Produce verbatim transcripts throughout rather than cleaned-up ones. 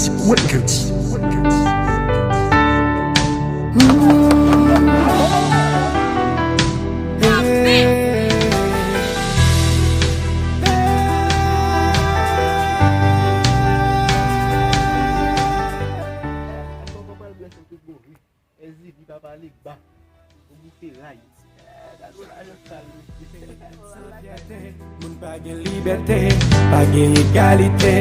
Records. Èzili pa pale ba. Ou bouke ray. Gade lajan sal mesye. Moun pa gen libète, pa gen egalite,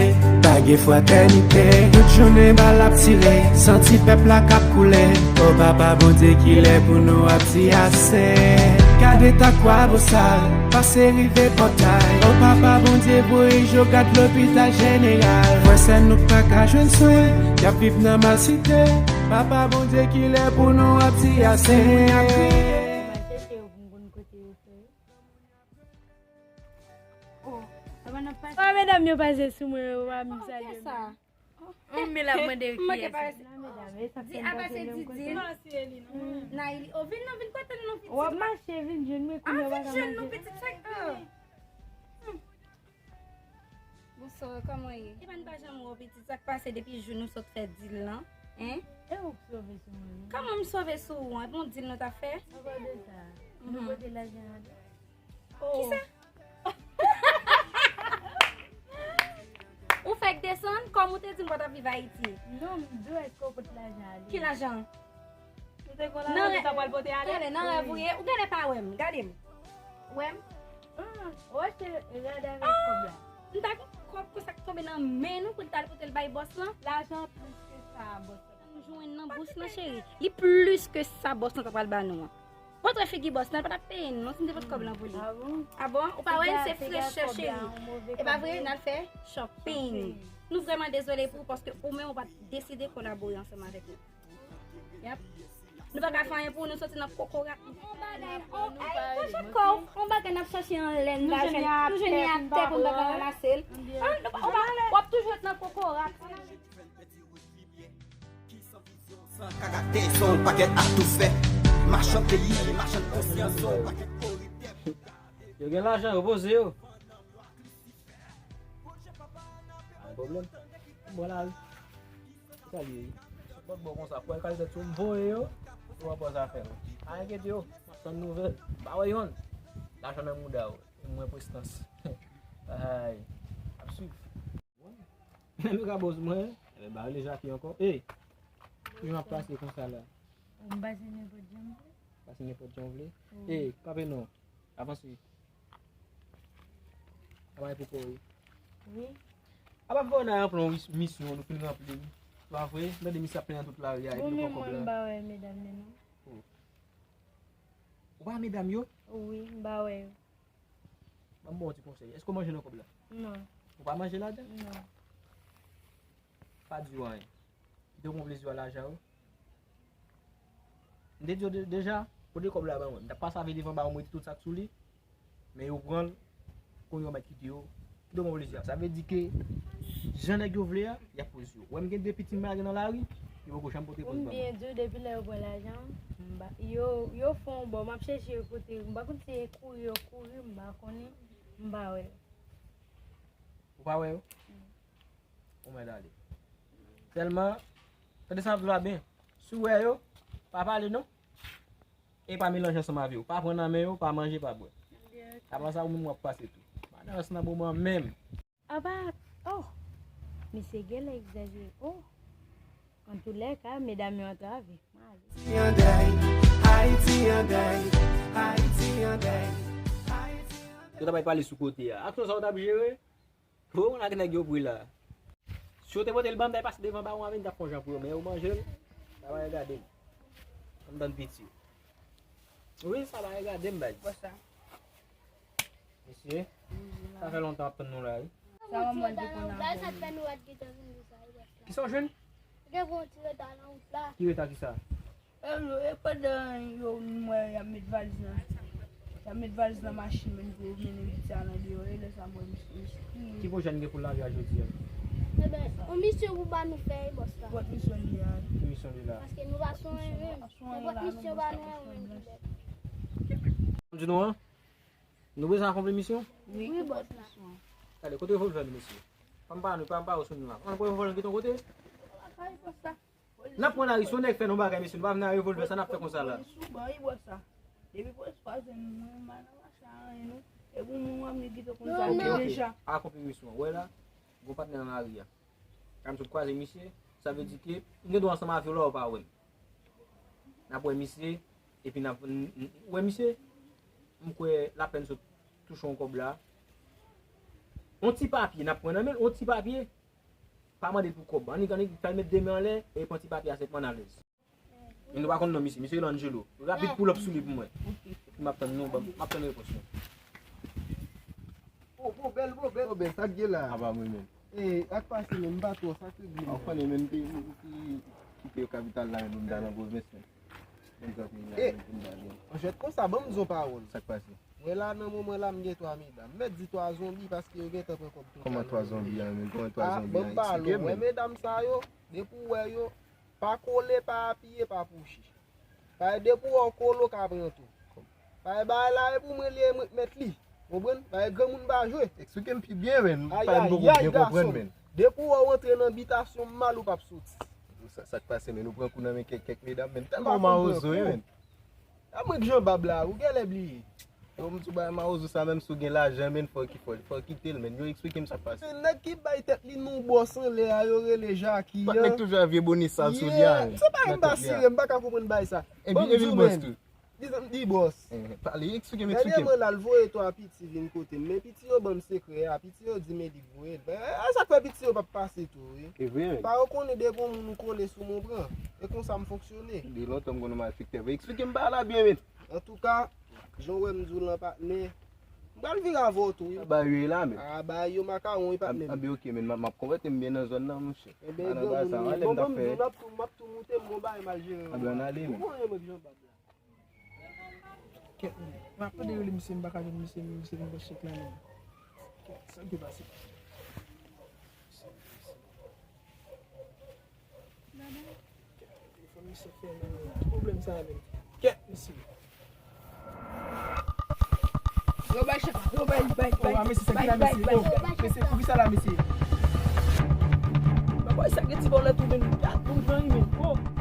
pa gen fratènite. Tout jounen bal ap tire, san ti pèp la k ap koule. O papa Bondye, kilè pou nou ap di ase? Gade ta kwa bosal, pase rive pòtay. O papa Bondye, voye yo gad lopital jeneral. Frè sè nou pa ka jwenn swen, y ap viv nan malsite. Papa Bondye, kilè pou nou ap di ase? Mwen ap kriye. M al chèche yo pou m konn kote yo fè yo. Oh, apa n ap pase? Oh, medam yo pase sou mwen, yo pa menm salye m. Sa. Yon mil ap mande yo kiyès. Di apa se Didi. Nayli. Oh, vin non, vin kote nou non pitit. W ap mache, vin jwenn mwen, kounye a w pa ka mache. Vin jwenn nou pitit, sa k gen? Bonswa, kòman w ye? Epa n pa janm wè w pitit, sa k pase depi jou nou sot fè dil lan? Hein? E ou k sove sou mwen wi. Kòman m sove sou ou an? Epi yon dil nou t ap fè? Anpil de sa, nou pote lajan an tou. Kisa? Ou fèk desann? Kòm ou te di m pa t ap viv Ayiti. Non, m di w èske w pote lajan ale? Ki lajan? Ou te gon lajan nou ta pral pote ale? Talè, nan rèv ou ye? Ou genlè pa wè m. Gade m. Wè m? Ou achte rad avèk kòb la? M ta gen kòb konsa k tonbe nan men nou pou n t al pote l bay bòs lan? Lajan plis ke sa, bòs lan. M jwenn nan bous lan, cheri. Li plis ke sa bòs lan ta pral ba nou an. Montre figi bòs lan, l pa t ap peye n non si n te pot kòb lan pou li. Ah bon? Ou pa wè n se frechè, cheri. E pa vre, n al fè shopping. Nou vrèman dezole pou ou paske ou menm ou pa t deside kolabore ansanm avèk nou. Yap. Nou pa ka fè anyen pou ou, nou soti nan kokorat nou. On bagay, on, ay, pran swen kò w, on bagay n ap chache anlè, n pa jwenn, nou jwenn li atè pou n pa ka ranmase l. An, nou pa, w ap toujou ret nan kokorat. San karatè, se yon pakèt atoufè. Machann peyi, machann konsyans, se yon pakèt koriptè. Yo gen lajan, yo poze yo. Pa gen pwoblèm. Bon, la wi. Sa li ye? Sou pòt bò konsa, pou al kale tèt sou m voye yo. Ou anpòz afè yo. Pa enkyete yo. M ap tann nouvèl. M pa wè yonn. Lajan nan mouda yo. E mwen prestans. Ay. Ap swiv. Menm yo ka boz mwen. Ebyen, ba rele Jackie ankò. Ey! Kijan w ap pase konsa la? M pase nenpòt jan m vle. Pase nenpòt jan w vle? Ey, kanpe non. Avanse. Travay pou kò w. Wi. Apa fò n a ranpli yon misyon nou fin ranpli wi. Pa vre? M tande misye ap plenyen tout lari a epi nou pran kòb la. Mwen menm, mwen m pa wè medam yo non. Ou pa wè medam yo? Wi, m pa wè yo. Ban m ba w yon ti konsèy. Èske w manje nan kòb la? Non. Ou pa manje ladan? Non. Pa di yo anyen. Kite w gon plezi a lajan yo. M te di yo de- deja, pote kòb la ban mwen. M t ap pase avè devan ba yo mete tout sa k sou li. Men yo pran l, kounye a yo mèt kite yo. Kite w gon plezi a. Sa vle di ke jan nèg yo vle a, y ap poze yo. Ou wè m gen de pitit m lage nan lari, yo poko janm pote pòz ban mwen. Pou m byen di w, depi lè yo pran lajan m, m pa, yo, yo fè yon bò, m ap chèche yo kote, m pa konn si se kouri yo kouri, m pa konnen, m pa wè yo. Ou pa wè yo? Ou mèt ale. Sèlman, tande sa m di w la byen. Si w wè yo, pa pale non. E pa melanje ansanm avè yo. Pa pran nan men yo, pa manje, pa bwè. Apa sa ou menm w ap pase tou. Madan ras nan moman menm. Apa, oh! Misye genlè egzajere, oh! Antoulèka, medam yo antrave. M ale. Yo ta bay pale sou kote a. Aksyon sa w t ap jere? Ou konn ak nèg yo pri la. Si yo te pote l ban m, m t ap pase devan bawon avè l, m t ap fè yon jan pou yo, men yo manje l. Sa pa regade m. Ann tann piti. Wi, sa pa regade m, baz. Mesye, sa fè lontan ap tann nou la, wi. Sa w mwen te konn avè. Kisa w jwenn? Gen yon ti reta nan wout la. Ki reta kisa? E pandan yo m wè y ap met valiz nan y ap met valiz nan machin men pou yo mennen piti a nan deyò e lè sa m wè misye kriye. Ki pwojè n gen pou lari a jodi a? Enben, yon misyon pou ba nou fè wi bòs la. Ki misyon li ye a? Ki misyon li la? Paske nou pa sou anyen menm. Nenpòt misyon ba nou an menm ki bèl. Di nou an? Nou bezwen akonpli misyon? Wi bòs la. Gade, kote revòlvè nou mesye? Pa m pa nou, pa m pa yo sou nou la. Ann pran revòlvè ki ton kote? N ap pran lari, si yon nèg fè nou bagay, mesye, nou pa vin ak revòlvè, sa n ap fè konsa la? Sou ban, li bò sa. Depi polis pa jwenn mwen, m pa nan mache a anyen, non. E pou mwen, mwen, m kite konn sa deja. Ok, ok. Akonpli misyon. Ou wè la, gon patnè nan lari a. Kan m sot kwaze misye, sa vle di ke m gen dwa ansanm avè w la, ou pa wè m. N ap wè misye, epi n ap, n, n, ou wè misye, m kwè lapèn sot touche yon kòb la. Yon ti papye, n ap pran nan men l, yon ti papye. Pa mande l pou kòb. Annik, annik, fè l met de men anlè, e pran ti papye a, se pou ann alèz. Men nou pa konn non misye. Misye rele Angelo. Rapid, pull up sou li pou mwen. M ap tann nou, ban m, m ap tann repons nou. Oh, oh, bèl, oh, bèl. Oh, bèl, sa k gen la? Apa mwen menm. E, ak pase menm, m pa twò, sa k regle? Ou konnen menm, m te, m te kite kapital la, menm pou m ta nan pwovens, menm. Menm jan peyi a, menm pou m ta gen. Anjwèt konsa, ban m di yon pawòl. Sa k pase? Mwen la, nan moman la, m gen twa medam. M mèt di twa zonbi paske yo gentan pran kòb total nan men yo. Kòman twa zonbi a, menm? Kòman twa zonbi a? Ban m pale w. Wè medam sa yo, depi w wè yo, pa kole, pa apiye, pa pwoche. Paske depi w wè w kole, w ka pran tou. Paske bagay la, e pou mwen li ye, mwen k mèt li. Konprann? Paske granmoun pa jwe. Eksplike m pi byen, menn. Ayayay, gason. Depi w wè w antre nan bitasyon m mal, ou p ap soti. Sa, sa k pase, menn? Ou pran kou nan men kèk, kèk medam, menn. Tèlman w mawozo, wi, menn. A mwen k jan bab la, ou genlè bliye. Yo, m di w bagay mawozo sa, menm si w gen lajan, menn, fò ki fò, fò kite l, menn. Yo eksplike m sa k pase. Se nèg ki bay tèt li non bòs anlè a, yo rele Jaki a. Patnè k toujou a vye bone sal sou li a, menn. Se pa m pa sire, m pa ka konprann bagay sa. Epi, epi bòs tou. Di, di bòs. Eh, pale, eksplike m, eksplike m. Dènyèman la, l voye twa piti vin kote m, men piti yo ban m sekrè a, piti yo di m e li k voye l. E, e sa k fè piti yo p ap pase tou, wi. E vre, wi. Pa yo konnen depi yon moun ou kole sou m, ou pran. E konsa m fonksyone. De lontan m konn yon malfektè vre. Eksplike m bagay la byen, men. Antouka, jan w wè m di w lan, patnè, m pral vire avè w tou, wi. Bagay yo ye la, men. A, bagay yo makawon, wi, patnè m. Anben, ok, men, m ap, m ap konprann m byen nan zòn nan, monchè. Enben, granmoun, bon, bon, m di w, m ap tou, m ap tou moute, m gon bagay m al jere. Anben, ann ale, men. Ou konnen mwen k jan bab la. Kèt, men. M ap tande rele misye, m pa ka jwenn misye, misye vin pran chèk la, men. Kèt, sa k te pase? Kèt, telefòn misye fèmen, men. Ki pwoblèm sa a, men? Kèt, mesye. Yo, bay chèk la. Yo, bay, bay, bay. Oh, a, mesye, sa ki la, mesye? Oh, mesye, poukisa la, mesye? Mwen kwè sa gen ti vòlè tou, men. Gad, bon, jan li, men. Oh.